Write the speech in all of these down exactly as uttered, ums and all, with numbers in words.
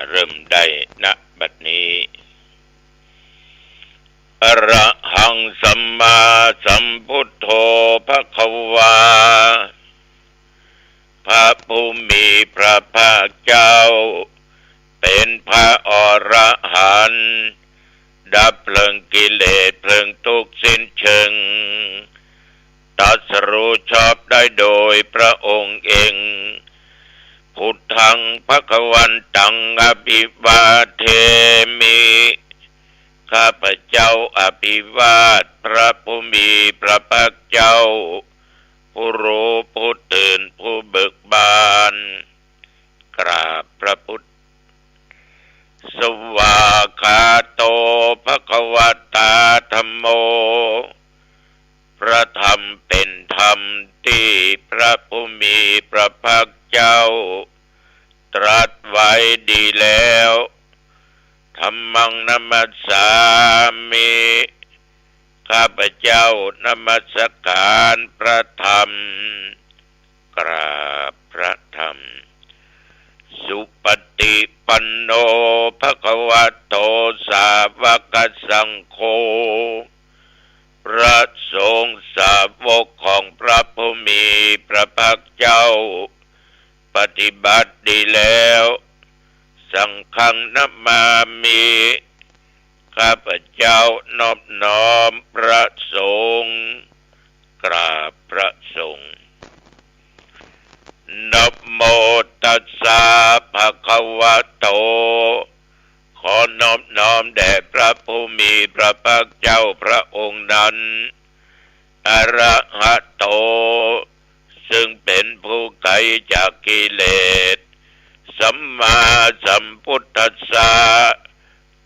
เริ่มได้ ณ บัดนี้ อะระหัง สัมมาสัมพุทโธ ภะคะวา พระผู้มีพระภาคเจ้า เป๋นพระอรหันต์ ดับเพลิงกิเลสเพลิงทุกข์สิ้นเชิง ตรัสรู้ชอบได้โดยพระองค์เอง พุทธัง ภะคะวันตัง อะภิวาเทมิ ข้าพเจ้าอภิวาทพระผู้มีพระภาคเจ้า ผู้รู้ผู้ตื่นผู้เบิกบาน กราบพระพุทธ สวากขาโต ภะคะวะตา ธัมโม พระธรรมเป๋นธรรมตี้พระผู้มีพระภาคเจ้า ตรัสไว้ดีแล้ว ธัมมัง นะมัสสามิ ข้าพเจ้านมัสการพระธรรม กราบพระธรรม สุปฏิปันโน ภะคะวะโต สาวกสังโฆ พระสงฆ์สาวกของพระผู้มีพระภาคเจ้า ปฏิบัติดีแล้ว สังฆัง นะมามิ ข้าพเจ้านอบน้อมพระสงฆ์ กราบพระสงฆ์ นะโมตัสสะ ภะคะวะโต ขอนอบน้อมแด่พระผู้มีพระภาคเจ้าพระองค์นั้น อะระหะโต ซึ่งเป๋นผู้ไกลจากกิเลส สัมมาสัมพุทธัสสะ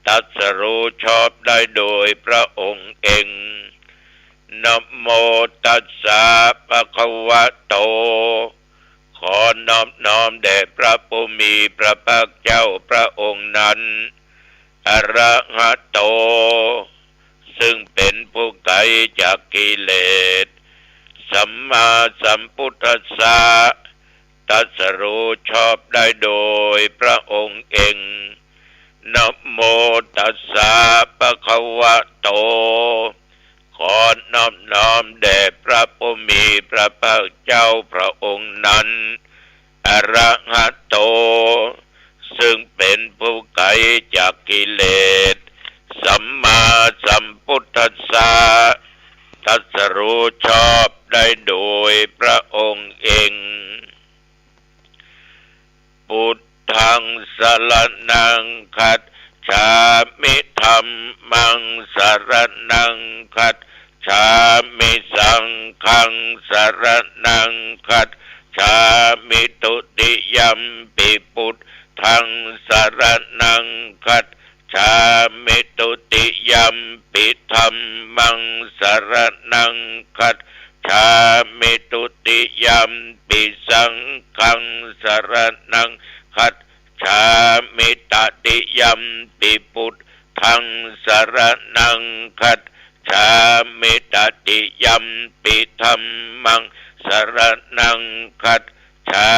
ตรัสรู้ชอบได้โดยพระองค์เอง นะโมตัสสะ ภะคะวะโต ขอนอบน้อมแด่พระผู้มีพระภาคเจ้าพระองค์นั้น อะระหะโต ซึ่งเป๋นผู้ไกลจากกิเลส สัมมาสัมพุทธัสสะ ตรัสรู้ชอบได้โดยพระองค์เอง นะโมตัสสะ ภะคะวะโต ขอนอบน้อมแด่พระผู้มีพระภาคเจ้าพระองค์นั้น อะระหะโต ซึ่งเป๋นผู้ไกลจากกิเลส สัมมาสัมพุทธัสสะ ตรัสรู้ชอบได้โดยพระองค์เอง พุทธัง สรณัง คัจฉามิ ธัมมัง สรณัง คัจฉามิ สังฆัง สรณัง คัจฉามิ ทุติยัมปิ พุทธัง สรณัง คัจฉามิ ทุติยัมปิ ธัมมัง สรณัง คัจฉามิ ทุติยัมปิ สังฆัง สรณัง คัจฉามิ ตติยัมปิ พุทธัง สรณัง คัจฉามิ ตติยัมปิ ธัมมัง สรณัง คัจฉา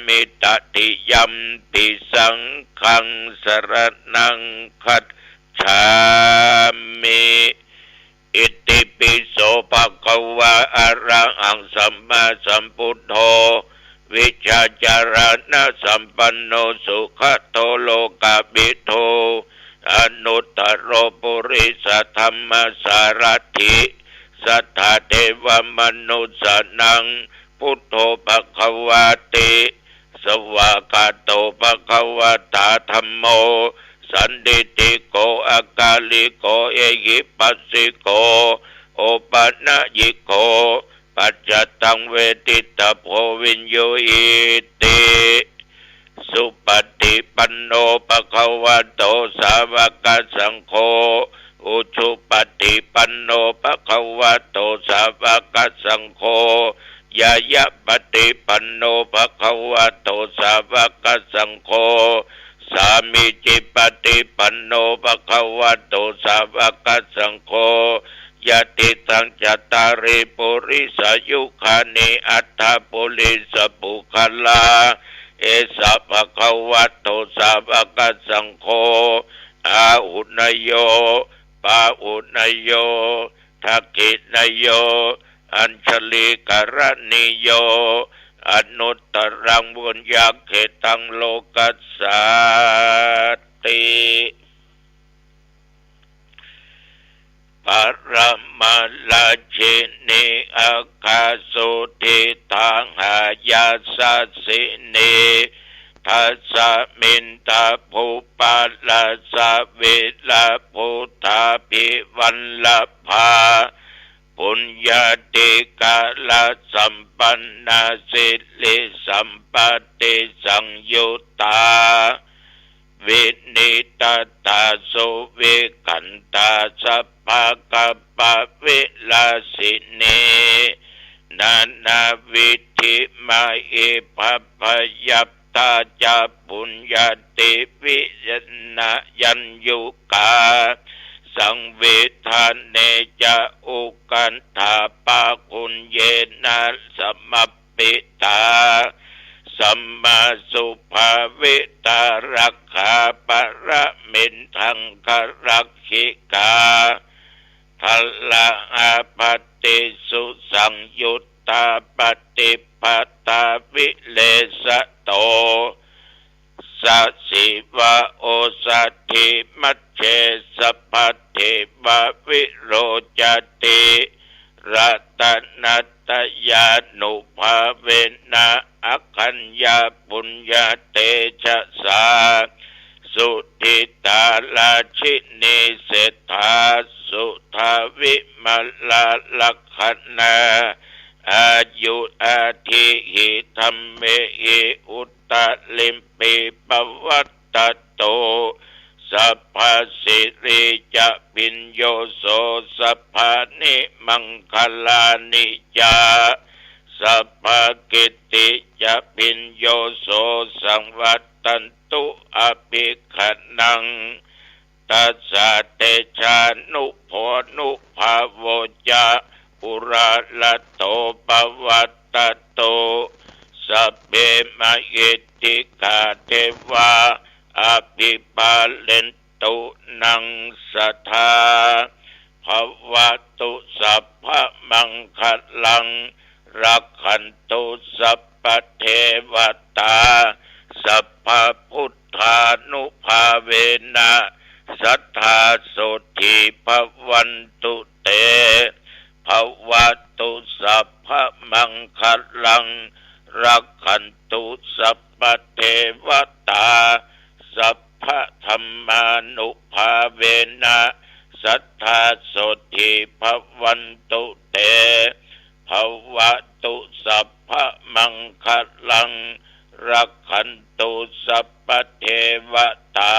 มิ ตติยัมปิ สังฆัง สรณัง คัจฉามิ อิติปิโส ภะคะวะ อะระหัง สัมมาสัมพุทโธ วิชชาจารณะสัมปันโน สุขะโต โลกาภิโต อนุตตโร ปุริสะธัมมะสารถิ สัตถาเทวะมนุสสานัง พุทโธ ภะคะวาติ สวากขาโต ภะคะวะตา ธัมโม สันทิฏฐิโก อะกาลิโก เอหิปัสสิโก โอปะนะยิโก ปัจจตัง เวทิตถะโพ วิญญูหิติ สุปฏิปันโน ภะคะวะโต สาวกสังโฆ อุจุปฏิปันโน ภะคะวะโต สาวกสังโฆ ญาณปฏิปันโน ภะคะวะโต สาวกสังโฆ สามีจิปฏิปันโน ภะคะวะโต สาวกสังโฆ ยะติตัง จัตตาริ ปุริสายุคานิ อัตถะ ปุริสปุคคลา เอสะ ภะคะวะโต ส สาวกสังโฆ อาหุเนโย ปาหุเนโย ทักขิเนโย อัญชลีกรณีโย อนุตตรังปุญญาเขตังโลกัสสาติ ปรมาราชินี อัคคาสุทิฏฐาหายาสัสสินี ทัสมินทะภูปาลาสะวิลา พุทธาภิวัลลภา ปุญญาธิการะสัมปันนา สิริสัมปติสังยุตตา วินิตตาสุวิขันตา สัพพะกัปปะวิลาสินี นานาวิธิมหิภัพพยัพตา จะปุญญาติวิยะนายัญญูกา สังวิธาเนจะอุกขันธา ปาคุญเยนะสมัพพิตา สัมมาสุภาวิตา รักขาปรมินทรังครักขิกา ทะละอาภัตติสุสังยุตตา ปฏิปทาวิเลสโต สะสีวะโอสะถิมัจเจ สัพพะเทวะวิโรจติ รัตนัตตยานุภาเวนะ อัคคัญญาปุญญาเตจสา สุทิฏฐาราชินี เศรษฐาสุทาวิมลา ลักขณา อายุอาทิหิ ธัมเมหิ อุตตริมปีปวัตตโต สัพพะสิริจะพิญโญโส สัพพานิมังคลานิจะ สัพพะกิตติจะพิญโญโส สังวัตตันตุอะภิกขณัง ตัสสะเตชานุโภ นุภาโวจะ อุราระโตปวัตตโต สัพเพมหิทธิกาเทวา อภิปาเลนตุ นังสะทา ภะวะตุสัพพะมังคะลัง รักขันตุสัพพะเทวะตา สัพพะพุทธานุภาเวนะ สัตถาโสตถีภะวันตุเต ภะวะตุสัพพะมังคะลัง รักขันตุสัพพะเทวะตา สัพพะธัมมานุภาเวนะ สัตถาโสตถีภะวันตุเต ภะวะตุสัพพะมังคะลัง รักขันตุสัพพะเทวะตา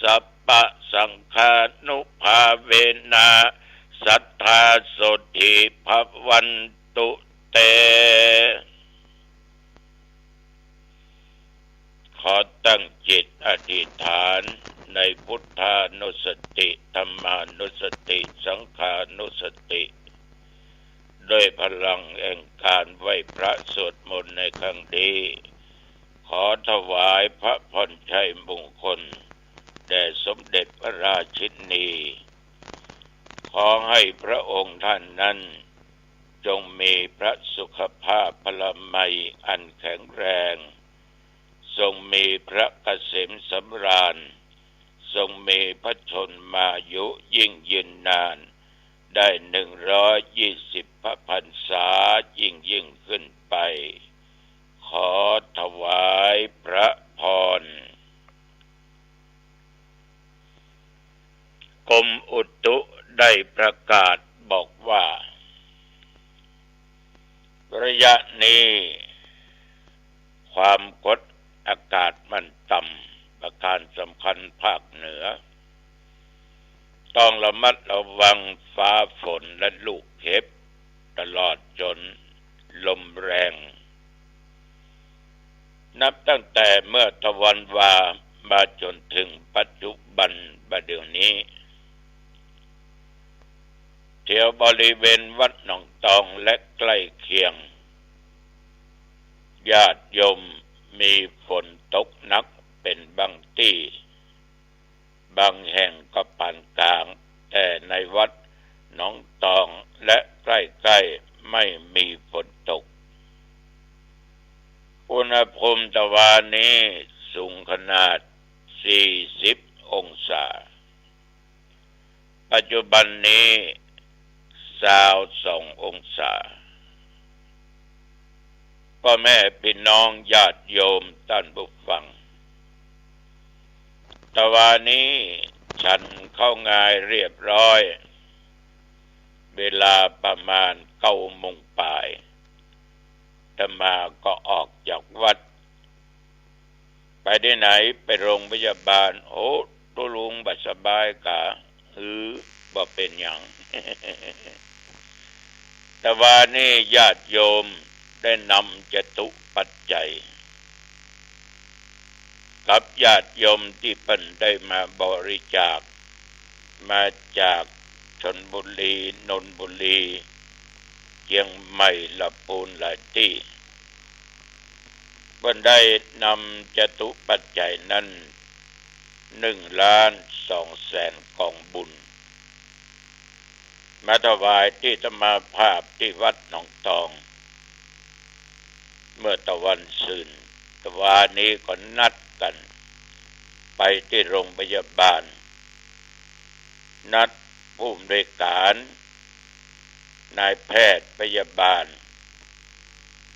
สัพพะสังฆานุภาเวนะ สัตถาโสตถีภะวันตุเต ขอตั้งจิตอธิษฐานในพุทธานุสติ ธัมมานุสติ สังฆานุสติ ด้วยพลังแห่งการไหว้พระสวดมนต์ในครั้งนี้ ขอถวายพระพรชัยมงคลแด่สมเด็จพระราชินี ขอให้พระองค์ท่านนั้นจงมีพระสุขภาพพลามัยอันแข็งแรง ทรงมีพระเกษมสำราญ ทรงมีพระชนมายุยิ่งยืนนาน ได้หนึ่งร้อยยี่สิบพระพรรษายิ่งยิ่งขึ้นไป ขอถวายพระพร กรมอุตุได้ประกาศบอกว่า ระยะนี้ความกดอากาศมันต่ำ ประการสำคัญภาคเหนือ ต้องระมัดระวังฟ้าฝนและลูกเห็บ ตลอดจนลมแรง นับตั้งแต่เมื่อตะวันวามาจนถึงปัจจุบันบัดเดี๋ยวนี้ แถวบริเวณวัดหนองตองและใกล้เคียง ญาติโยมมีฝนตกหนักเป็นบาง ที่ บางแห่งก็ปานกลาง แต่ในวัดหนองตองและใกล้ๆ ไม่มีฝนตก อุณหภูมิตะวานี้สูงขนาด สี่สิบ องศา ปัจจุบันนี้ ซาวสอง องศา ป้อแม่ปี้น้องญาติโยมต้านผู้ฟัง ตะวานี้ฉันข้าวงายเรียบร้อย เวลาประมาณเก้าโมงปาย อาตมาก็ออกจากวัด ไปตี้ไหน ไปโรงพยาบาล โอ้ ตุ๊ลุงบ่สบายกา หือ บ่เป๋นหยัง ตะวานี้ญาติโยมได้นำจตุปัจจัย กับญาติโยมตี้เปิ้นได้มาบริจาค มาจากชลบุรี นนทบุรี เจียงใหม่ ละปูน หลายตี้ เปิ้นได้นำจตุปัจจัยนั้น หนึ่งล้านสองแสนกองบุญ มาถวายตี้อาตมาภาพตี้วัดหนองตอง เมื่อตะวันซืน ตะวานี้ก็นัดกั๋นไปตี้โรงพยาบาล นัดผู้อำนวยก๋าน นายแพทย์ พยาบาล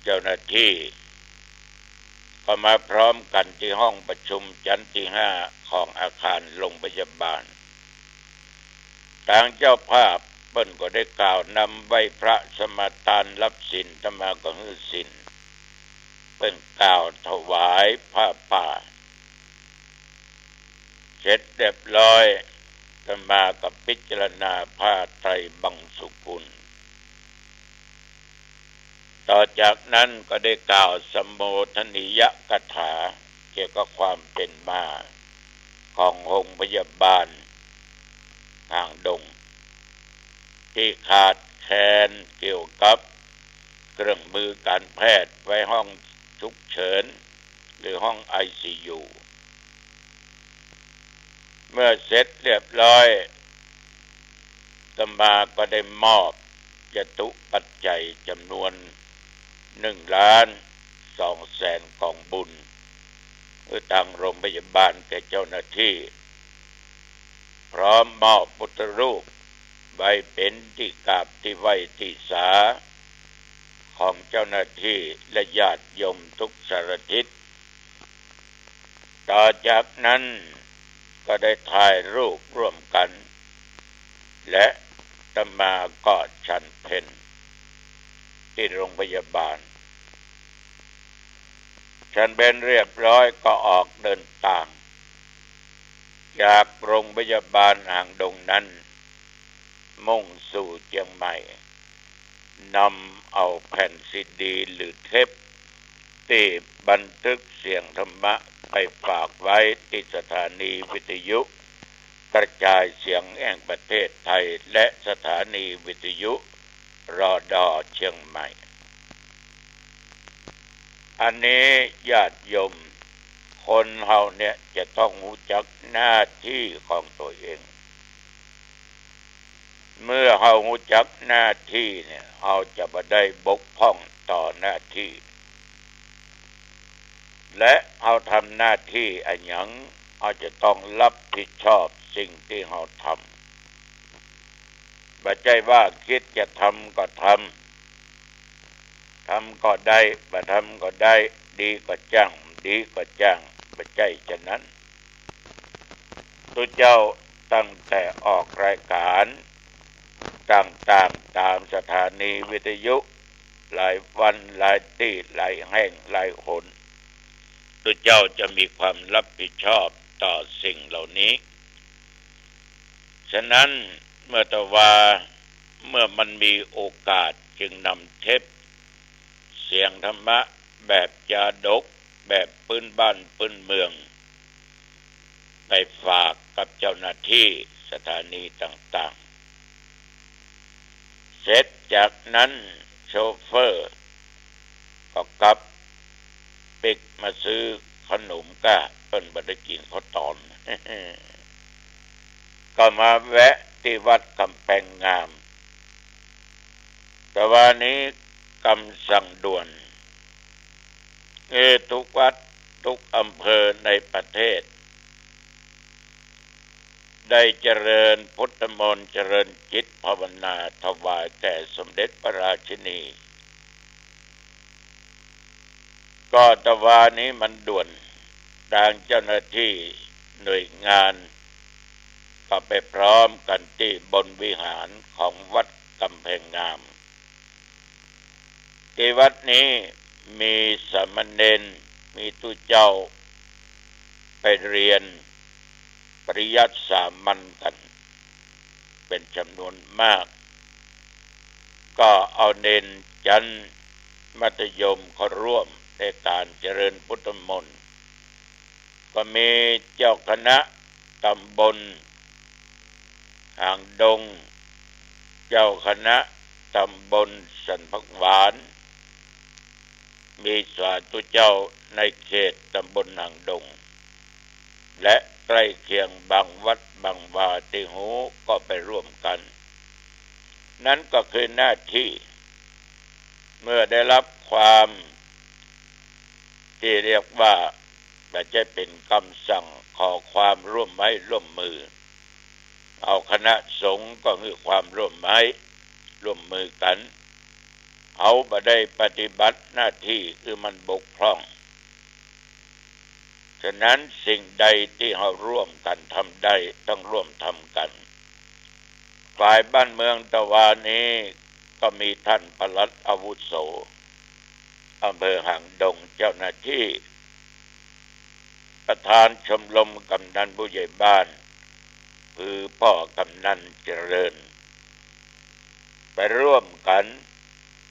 เจ้าหน้าตี้ ก็มาพร้อมกั๋นตี้ห้องประชุมชั้นตี้ห้าของอาคารโรงพยาบาล ตางเจ้าภาพเปิ้นก็ได้กล่าวนำไหว้พระสมาทานรับศีล อาตมาก็หื้อศีล เปิ้นกล่าวถวายผ้าป่า เสร็จเรียบร้อย อาตมาก็พิจารณาผ้าไตรบังสุกุล ต่อจากนั้นก็ได้กล่าวสัมโมทนียกถาเกี่ยวกับความเป๋นมาของโรงพยาบาลหางดง ตี้ขาดแคลนเกี่ยวกับเครื่องมือการแพทย์ไว้ห้อง ฉุกเฉิน หรือห้องไอซียู เมื่อเสร็จเรียบร้อย อาตมาก็ได้มอบจตุปัจจัยจำนวนหนึ่งล้านสองแสนกองบุญ หื้อตางโรงพยาบาลแก่เจ้าหน้าตี้ พร้อมมอบพุทธรูปไว้เป๋นตี้กราบตี้ไหว้ตี้สาของเจ้าหน้าตี้และญาติโยมทุกสารทิศ ต่อจากนั้นก็ได้ถ่ายรูปร่วมกั๋น และอาตมาก็ฉันเพลตี้โรงพยาบาล ฉันเพลเรียบร้อยก็ออกเดินตาง จากโรงพยาบาลหางดงนั้น มุ่งสู่เจียงใหม่ นำเอาแผ่นซีดีหรือเทปตี้บันทึกเสียงธรรมะไปฝากไว้ตี้สถานีวิทยุกระจายเสียงแห่งประเทศไทย และสถานีวิทยุ รด เชียงใหม่ อันนี้ญาติโยม คนเฮาเนี่ยจะต้องฮู้จักหน้าตี้ของตั๋วเอง เมื่อเฮาฮู้จักหน้าตี้เนี่ย เฮาจะบ่ได้บกพร่องต่อหน้าตี้ และเฮาทำหน้าตี้อะหยัง เฮาจะต้องรับผิดชอบสิ่งตี้เฮาทำ บ่ใจ้ว่าคิดจะทำก็ทำ ทำก็ได้ บ่ทำก็ได้ ดีก็จ้าง ดีก็จ้าง บ่ใจ้จะนั้น ตุ๊เจ้าตั้งแต่ออกรายก๋านต่างๆ ต๋ามสถานีวิทยุ หลายวันหลายตี้ หลายแห่งหลายหน ตุ๊เจ้าจะมีความรับผิดชอบต่อสิ่งเหล่านี้ ฉะนั้นเมื่อตะวา เมื่อมันมีโอกาสจึงนำเทปเสียงธรรมะแบบจาดก แบบปื้นบ้านปื้นเมือง ไปฝากกับเจ้าหน้าตี้สถานีต่างๆ เสร็จจากนั้นโชเฟอร์ก็กลับปิ๊กมาซื้อขนมก้า เปิ้นบ่ได้กิ๋นข้าวตอน ก็มาแวะตี้วัดกำแพงงาม ตะวานี้กำสั่งด่วน เออ ทุกวัดทุกอำเภอในประเทศ ได้เจริญพุทธมนต์ เจริญจิตภาวนาถวายแก่สมเด็จพระราชินี ก็ตะวานี้มันด่วน ตางเจ้าหน้าตี้หน่วยงานก็ไปพร้อมกั๋นตี้บนวิหารของวัดกำแพงงาม ตี้วัดนี้มีสามเณร มีตุ๊เจ้าไปเฮียนปริยัติสามัญกั๋นเป๋นจ๋ำนวนมาก ก็เอาเณรจั้นมัธยมเข้าร่วมในก๋านเจริญพุทธมนต์ ก็มีเจ้าคณะต๋ำบลหางดง เจ้าคณะต๋ำบลสันผักหวาน มีสาธุเจ้าในเขตต๋ำบลหางดง และใก้เคียงบางวัดบางวาตี้ฮู้ก็ไปร่วมกั๋น นั้นก็คือหน้าตี้ เมื่อได้ฮับความตี้เรียกว่า บ่ใจ้เป๋นกำสั่ง ขอความร่วมไม้ร่วมมือ เอาคณะสงฆ์ก็หื้อความร่วมไม้ร่วมมือกั๋น เฮาบ่ได้ปฏิบัติหน้าตี้หื้อมันบกพร่อง ฉะนั้นสิ่งใดตี้เฮาร่วมกั๋นทำได้ต้องร่วมทำกั๋น ฝ่ายบ้านเมืองตะวานี้ก็มีต้านปลัดอาวุโสอำเภอหางดง เจ้าหน้าตี้ ประธานชมรมกำนันผู้ใหญ่บ้าน คือป้อกำนันเจริญ ไปร่วมกั๋น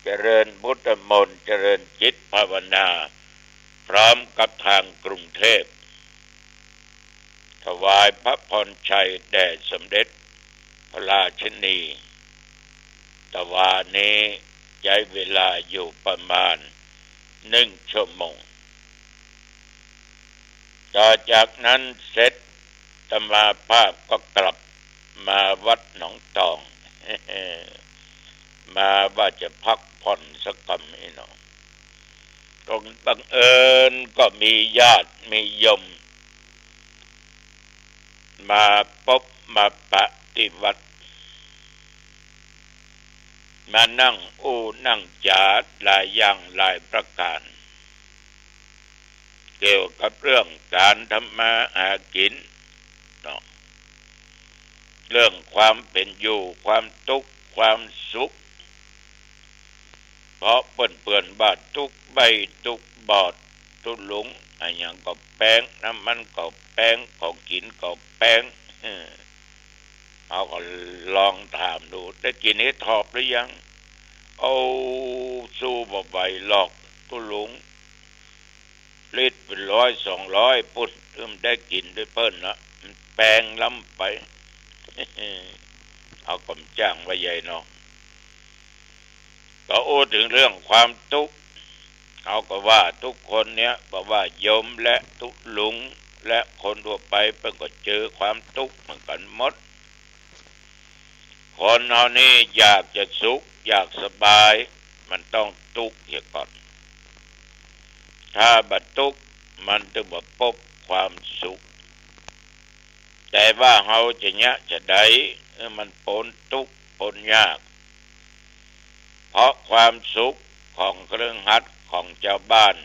เจริญพุทธมนต์ เจริญจิตภาวนา พร้อมกับตางกรุงเทพ ถวายพระพรชัยแด่สมเด็จพระราชินี ตะวานี้ใจ๊เวลาอยู่ประมาณนึ่งชั่วโมง ต่อจากนั้นเสร็จ อาตมาภาพก็กลับมาวัดหนองตอง มาว่าจะพักผ่อนสักกำอี้เนาะ ก็บังเอิญก็มีญาติมีโยมมาปบมาปะตี้วัด มานั่งอู้นั่งจ๋าหลายอย่างหลายประก๋าน เกี่ยวกับเรื่องก๋านทำมาหากิ๋นเนาะ เรื่องความเป๋นอยู่ ความตุ๊กข์ ความสุข เพราะเปิ้นเปื้อนว่าตุ๊กใบ้ตุ๊กบอด ตุ๊ลุง อะหยังก็แปง น้ำมันก็แปง ของกิ๋นก็แปง เออ เฮาก็ลองถามดู ได้กิ๋นเห็ดถอบหรือยัง โอ้ สู้บ่ไหวหรอกตุ๊ลุง ลิตรเป๋นร้อยสองร้อยปู้น เอิ้นได้กิ๋นด้วยเปิ้นละ มันแปงล้ำไป เฮาก็บ่จ้างว่าใหญ่เนาะ ก็อู้เถิงเรื่องความตุ๊กข์ เฮาก็ว่าตุ๊กคนเนี่ย บ่ว่าโยมและตุ๊ลุง และคนทั่วไป เปิ้นก็เจอความตุ๊กข์เหมือนกั๋นหมด คนเฮานี่อยากจะสุข อยากสบาย มันต้องตุ๊กข์เหียก่อน ถ้าบ่ตุ๊กข์ มันจึงบ่ปบความสุข แต่ว่าเฮาจะเยียะจาใดหื้อมันป๊นตุ๊กข์ป๊นยาก เพราะความสุขของเครือขัดของจาวบ้าน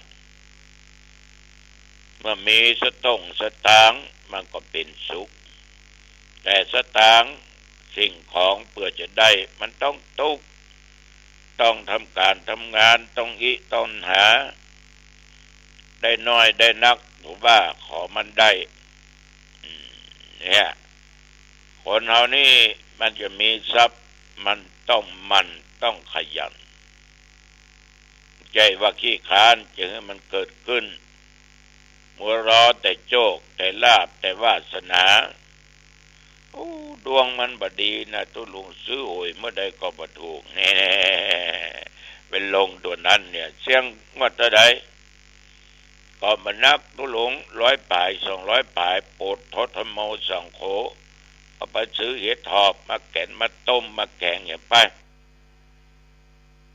เมื่อมีสตุ้งสตางค์มันก็เป๋นสุข แต่สตางค์สิ่งของเปื้อจะได้มันต้องตุ๊กข์ ต้องทำก๋านทำงาน ต้องอิต้องหา ได้น้อยได้นัก ผมว่าขอมันได้ อืม เนี่ย คนเฮานี่มันจะมีทรัพย์ มันต้องหมั่น ต้องขยัน บ่ใจ้ว่าขี้คร้านจะหื้อมันเกิดขึ้น มัวรอแต่โชค แต่ลาภ แต่วาสนา โอ้ ดวงมันบ่ดีนะ ตุ๊ลุง ซื้อหวยเมื่อใดก็บ่ถูก แน่ ไปลงตั๋วนั้นเนี่ย เสี้ยงงวดเต้าใด อบ่หนัก ตุ๊ลุง ร้อยป๋าย สองร้อยป๋าย ปุทโธธัมโมสังโฆ เอาไปซื้อเห็ดถอบมาแก๋น มาต้ม มาแก๋งเหียไป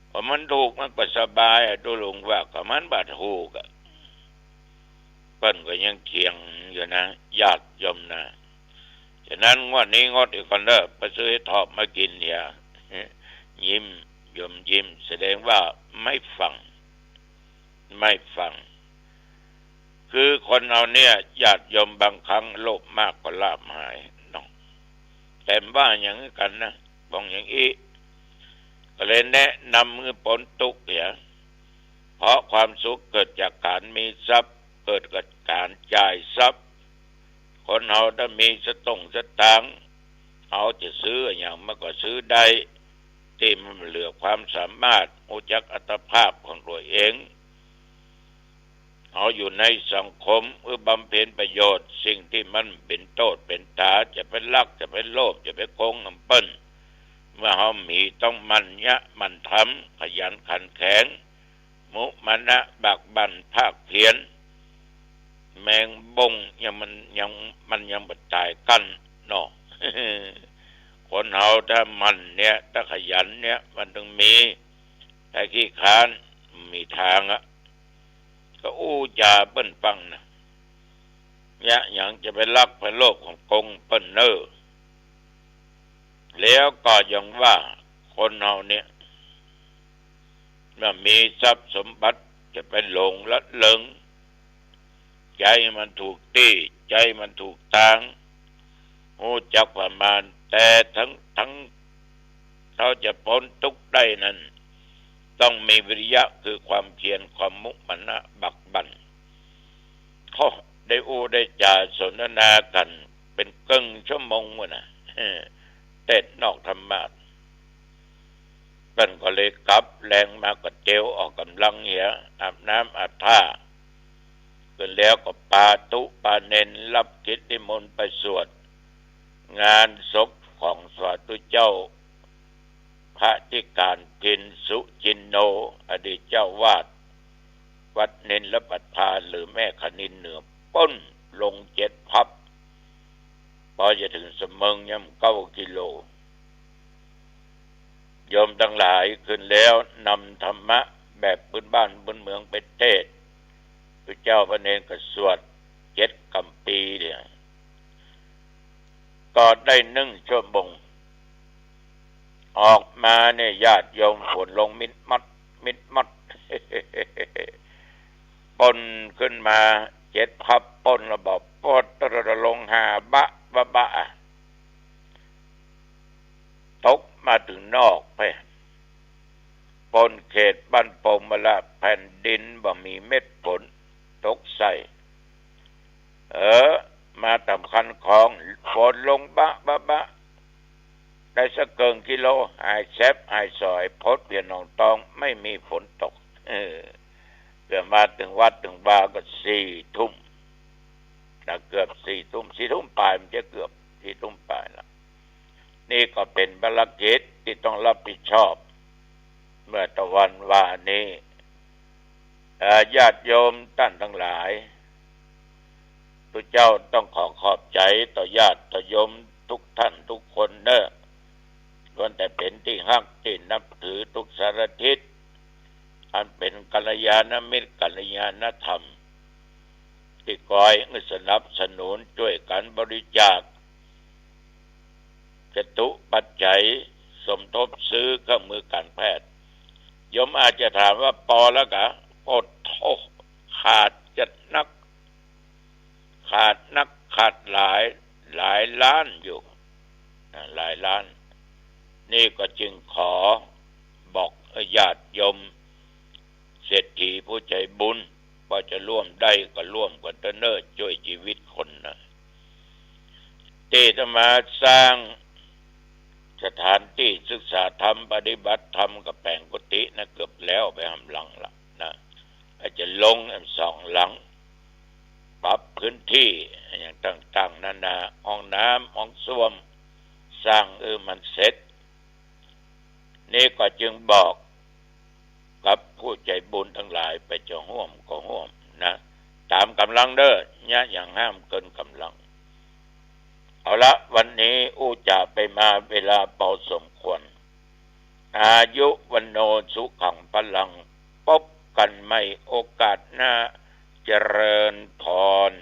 เพราะมันถูกมันก็สบายอะ ตุ๊ลุงว่า ก็มันบ่ถูกอะ เปิ้นก็ยังเถียงอยู่นะ ญาติโยมนะ ฉะนั้นงวดนี้งดอีกก่อนเน่อ ไปซื้อเห็ดถอบมากิ๋นเหีย ยิ้ม โยมยิ้ม แสดงว่าไม่ฟัง ไม่ฟัง คือคนเฮาเนี่ย ญาติโยม บางครั้งโลภมากก็ลาภหายเนาะ แต่ว่าอย่างนี้กั๋นนะ บอกอย่างอี้ ก็เลยแนะนำหื้อป๊นตุ๊กข์เหีย เพราะความสุขเกิดจากก๋านมีทรัพย์ เกิดจากก๋านจ่ายทรัพย์ คนเฮาถ้ามีสตุ้งสตางค์ เฮาจะซื้ออะหยังมันก็ซื้อได้ ตี้มันเหลือความสามารถ ฮู้จักอัตภาพของตั๋วเอง เฮาอยู่ในสังคม เพื่อบำเพ็ญประโยชน์ สิ่งตี้มันเป๋นโต้ษเป๋นต๋า จะไปลัก จะไปโลภ จะไปโกงนำเปิ้น เมื่อเฮามีต้องหมั่นเยียะหมั่นทำ ขยันขันแข็ง มุมานะบากบั่นภาคเพียร แมงบ้งยังมันยัง มันยังบ่ต๋ายกั๋นเนาะ คนเฮาถ้าหมั่นเนี่ย ถ้าขยันเนี่ย มันต้องมี ถ้าขี้คร้าน บ่มีตางอะ ก็อู้จ๋าเปิ้นฟังนะ เยียะหยังจะไปลักไปโลภของโกงเปิ้นเน่อ แล้วก็ยังว่าคนเฮาเนี่ย เมื่อมีทรัพย์สมบัติจะไปหลงละเริง ใจ๊มันถูกตี้ ใจ๊มันถูกตาง ฮู้จักประมาณ แต่ทั้ง ทั้ง เฮาจะป๊นตุ๊กข์ได้นั้น ต้องมีวิริยะ คือความเพียร ความมุมานะบากบั่น โอ้ ได้อู้ได้จ๋าสนทนากั๋นเป๋นเกิ่งชั่วโมงปู้นน่ะ เตศน์นอกธรรมาสน์ เปิ้นก็เลยกลับแลงมาก็เตียวออกก๋ำลังเหีย อาบน้ำอาบท่า ขึ้นแล้วก็ปาตุ๊ปาเณร ฮับกิจนิมนต์ไปสวด งานศพของสมเด็จเจ้า พระอธิการพิณ สุจินโน อดีตเจ้าอาวาสวัดเณรประภา หรือแม่คะนินเหนือปู๊น ลงเจ็ดพับ ปอจะเถิงสะเมิงยังเก้ากิโล โยมตังหลายขึ้นแล้วนำธรรมะแบบปื้นบ้านปื้นเมืองไปเตศน์ พระเจ้าพระเณรก็สวดเจ็ดกำปี๋เนี่ย ก็ได้นึ่งชั่วโมง ออกมาเนี่ยญาติโยมฝนลงมิดมัด มิดมัด ป๊นขึ้นมาเจ็ดพับป๊นแล้วบอก ป๊นตะระลงหาบะบะบะอะ ตกมาเถิงนอกไป ป๊นเขตบ้านโป่งมาละ แผ่นดินบ่มีเม็ดฝนตกใส่ เออ มาต๋ามคันคลอง ฝนลงบะบะบะ ได้สักเกิ่งกิโล หายแซบหายสอย พดเวียนหนองตอง ไม่มีฝนตก เออ เกือบมาเถิงวัดเถิงวาก็สี่ทุ่มนะ เกือบสี่ทุ่ม สี่ทุ่มป๋าย มันจะเกือบสี่ทุ่มป๋ายแล้ว นี่ก็เป๋นภารกิจตี้ต้องฮับผิดชอบ เมื่อตะวันวานี้ เอ่อ ญาติโยมต้านตังหลาย ตุ๊เจ้าต้องขอขอบใจ๋ต่อญาติต่อโยมทุกต้านทุกคนเน่อ ล้วนแต่เป๋นตี้ฮักตี้นับถือทุกสารทิศ อันเป๋นกัลยาณมิตรกัลยาณธรรม ตี้คอยสนับสนุนจ้วยกั๋นบริจาค จตุปัจจัย สมทบซื้อเครื่องมือก๋านแพทย์ โยมอาจจะถามว่าปอแล้วกา โอ้โธ่ ขาดจัดนัก ขาดนักขาดหลาย หลายล้านอยู่ อ่า หลายล้าน นี่ก็จึงขอบอกญาติโยม เศรษฐีผู้ใจ๋บุญ ว่าจะร่วมได้ก็ร่วมกั๋นเต๊อะเน่อ จ้วยจีวิตคนนะ ตี้อาตมาสร้างสถานตี้ศึกษาธรรม ปฏิบัติธรรมกับแป๋งกุฏินะ เกือบแล้วไปหำหลังละนะ อาจจะลงแอมสองหลัง ปรับพื้นที่อย่างต่างๆ นานา ห้องน้ำ ห้องส้วม สร้างหื้อมันเสร็จ นี่ก็จึงบอกกับผู้ใจ๋บุญตังหลายไปจะฮ่วมก็ฮ่วมนะ ต๋ามก๋ำลังเน่อ เยียะอย่างห้ามเกินก๋ำลัง เอาละ วันนี้อู้จ๋าไปมาเวลาปอสมควร อายุ วัณโณ สุขัง พลัง ปบกั๋นใหม่โอกาสหน้า เจริญพร